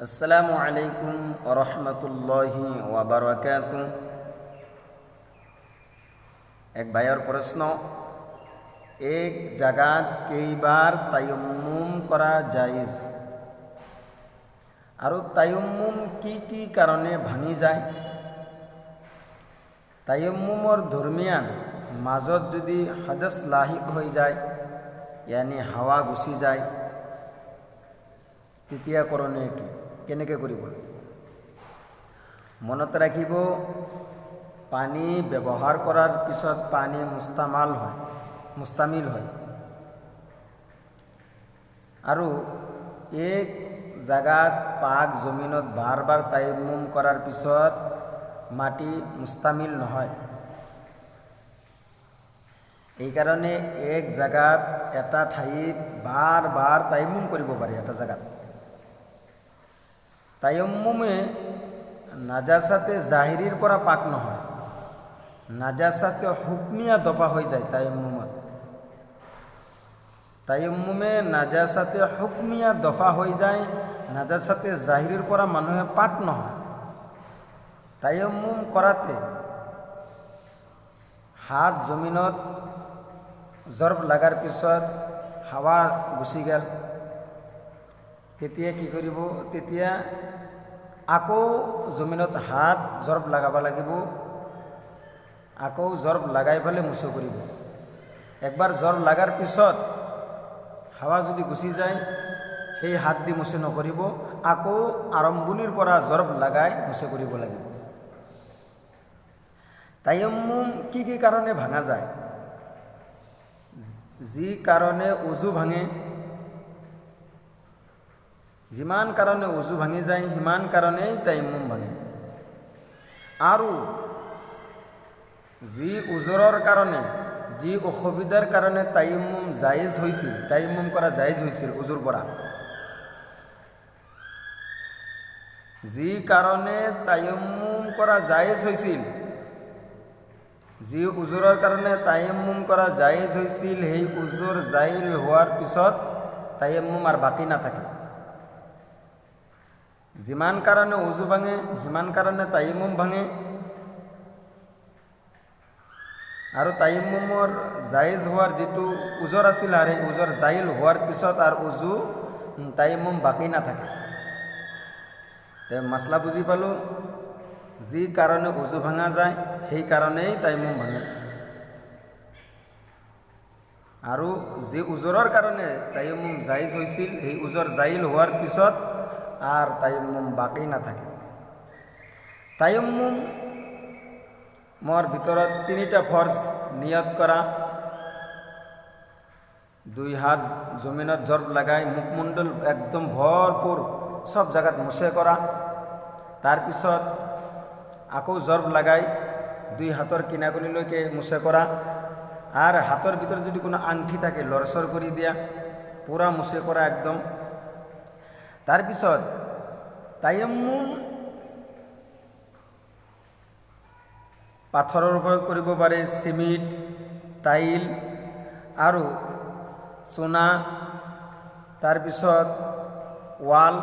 আসসালামু আলাইকুম ৰহমতুল্লাহি ওয়াবাৰাকাতু। এক ভাইয়েৰ প্ৰশ্ন, এক জায়গাত কেইবাৰ তায়াম্মুম কৰা জায়েজ আৰু তায়াম্মুম কি কি কাৰণে ভাঙি যায়? তায়াম্মুমৰ দৰমিয়ান মাজত যদি হাদছ লাহিক হৈ যায়, ইয়ানি হাৱা গুচি যায়, তেতিয়া কৰণীয় কি, কেনেকৈ কৰিব লাগিব? মনত ৰাখিব, পানী ব্যৱহাৰ কৰাৰ পিছত পানী মুস্তামাল হয়, মুস্তামিল হয়। আৰু এক জাগাত পাক জমিনত বাৰ বাৰ তায়াম্মুম কৰাৰ পিছত মাটি মুস্তামিল নহয়। এইকাৰণে এক জাগাত এটা ঠাইত বাৰ বাৰ তায়াম্মুম কৰিব পাৰি। এটা জাগাত তায়াম্মুমে নাজাসাতে জাহিৰিৰ পৰা পাক নহয়, নাজাসাতে হুকমিয়া দফা হৈ যায়। তায়াম্মুমত তায়াম্মুমে নাজাসাতে হুকমিয়া দফা হৈ যায়, নাজাসাতে জাহিৰিৰ পৰা মানুহে পাক নহয়। তায়াম্মুম কৰাতে হাত জমিনত জৰব লগাৰ পিছত হাৱা গুচি গ'ল, তেতিয়া কি কৰিব? তেতিয়া আকৌ জমিনত হাত জৰব লগাব লাগিব, আকৌ জৰব লগাই পেলাই মুচো কৰিব। একবাৰ জৰব লগাৰ পিছত হাৱা যদি গুচি যায়, সেই হাত দি মুচে নকৰিব, আকৌ আৰম্ভণিৰ পৰা জৰব লগাই মুচে কৰিব লাগিব। তায়াম্মুম কি কি কাৰণে ভাঙা যায়? যি কাৰণে উজু ভাঙে, যিমান কাৰণে উজু ভাঙি যায় সিমান কাৰণেই তায়াম্মুম ভাঙে। আৰু যি ওজৰৰ কাৰণে, যি অসুবিধাৰ কাৰণে তায়াম্মুম জায়েজ হৈছিল, তায়াম্মুম কৰা জায়েজ হৈছিল উজুৰ পৰা, যি কাৰণে তায়াম্মুম কৰা জায়েজ হৈছিল, যি ওজৰৰ কাৰণে তায়াম্মুম কৰা জায়েজ হৈছিল, সেই ওজৰ জাইল হোৱাৰ পিছত তায়াম্মুম আৰু বাকী নাথাকে। যিমান কাৰণে উজু ভাঙে সিমান কাৰণে তায়াম্মুম ভাঙে। আৰু তায়াম্মুমৰ জায়েজ হোৱাৰ যিটো ওজৰ আছিল, আৰু সেই ওজৰ জাইল হোৱাৰ পিছত আৰু উজু তায়াম্মুম বাকী নাথাকে। তে মাছলা বুজি পালোঁ, যি কাৰণে উজু ভাঙা যায় সেই কাৰণেই তায়াম্মুম ভাঙে। আৰু যি ওজৰৰ কাৰণে তায়াম্মুম জায়েজ হৈছিল, সেই ওজৰ জাইল হোৱাৰ পিছত আৰ তায়াম্মুম বাকী নাথাকে। তায়াম্মুমৰ ভিতৰত তিনিটা ফৰ্জ: নিয়ত কৰা, দুই হাত জমিনত জৰব লগাই মুখমণ্ডল একদম ভৰপূৰ চব জাগাত মুচে কৰা, তাৰপিছত আকৌ জৰব লগাই দুই হাতৰ কিনাকুনিলৈকে মুচে কৰা, আৰু হাতৰ ভিতৰত যদি কোনো আংঠি থাকে লৰচৰ কৰি দিয়া, পূৰা মুচে কৰা একদম। তাৰপিছত তায়াম্মুম পাথৰৰ ওপৰত কৰিব পাৰে, চিমেণ্ট, টাইল আৰু চূণা, তাৰপিছত ৱাল,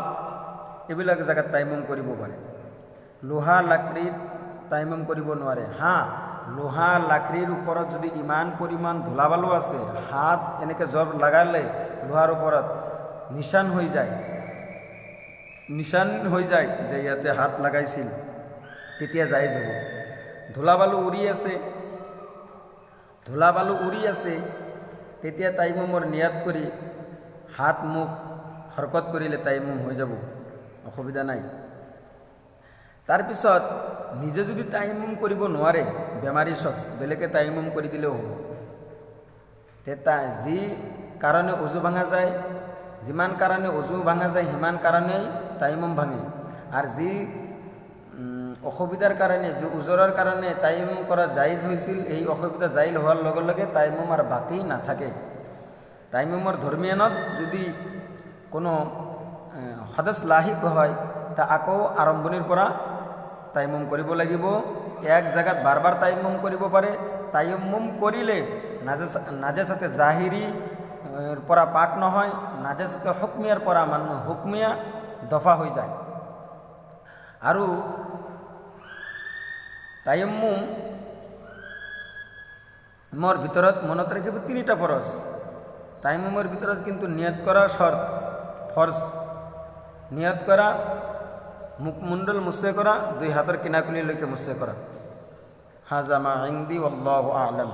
এইবিলাক জেগাত তায়াম্মুম কৰিব পাৰে। লোহা লাকড়িত তায়াম্মুম কৰিব নোৱাৰে। হা, লোহা লাকড়িৰ ওপৰত যদি ইমান পৰিমাণ ধূলা বালু আছে, হাত এনেকৈ জৰ লগালে লোহাৰ ওপৰত নিচান হৈ যায়, নিচান হৈ যায় যে ইয়াতে হাত লগাইছিল, তেতিয়া জায়েজ হ'ব। ধূলা বালু উৰি আছে, ধূলা বালু উৰি আছে, তেতিয়া তায়াম্মুমৰ নিয়াত কৰি হাত মুখ হৰকত কৰিলে তায়াম্মুম হৈ যাব, অসুবিধা নাই। তাৰপিছত নিজে যদি তায়াম্মুম কৰিব নোৱাৰে, বেমাৰী শখছ, বেলেগে তায়াম্মুম কৰি দিলেও হ'ব। তে যি কাৰণে উজু ভাঙা যায়, যিমান কাৰণে উজু ভাঙা যায় সিমান কাৰণেই তায়াম্মুম ভাঙে। আৰু যি অসুবিধাৰ কাৰণে, যি ওজৰৰ কাৰণে তায়াম্মুম কৰা জায়েজ হৈছিল, এই অসুবিধা জাইল হোৱাৰ লগে লগে তায়াম্মুম আৰু বাকী নাথাকে। তায়াম্মুমৰ দৰমিয়ানত যদি কোনো হাদছ লাহিক হয়, তা আকৌ আৰম্ভণিৰ পৰা তায়াম্মুম কৰিব লাগিব। এক জাগাত বাৰ বাৰ তায়াম্মুম কৰিব পাৰে। তায়াম্মুম কৰিলে নাজাসাতে জাহিৰি পৰা পাক নহয়, নাজাসাতে হুকমিয়াৰ পৰা মানুহ হুকমিয়া দফা হৈ যায়। আৰু তায়াম্মুমৰ ভিতৰত মনত ৰাখিব তিনিটা ফৰজ। তায়াম্মুমৰ ভিতৰত কিন্তু নিয়ত কৰা চৰ্ত, ফৰজ। নিয়ত কৰা, মুখমণ্ডল মুছে কৰা, দুই হাতৰ কিনাকুলিলৈকে মুছে কৰা। هذا ما عندي والله أعلم।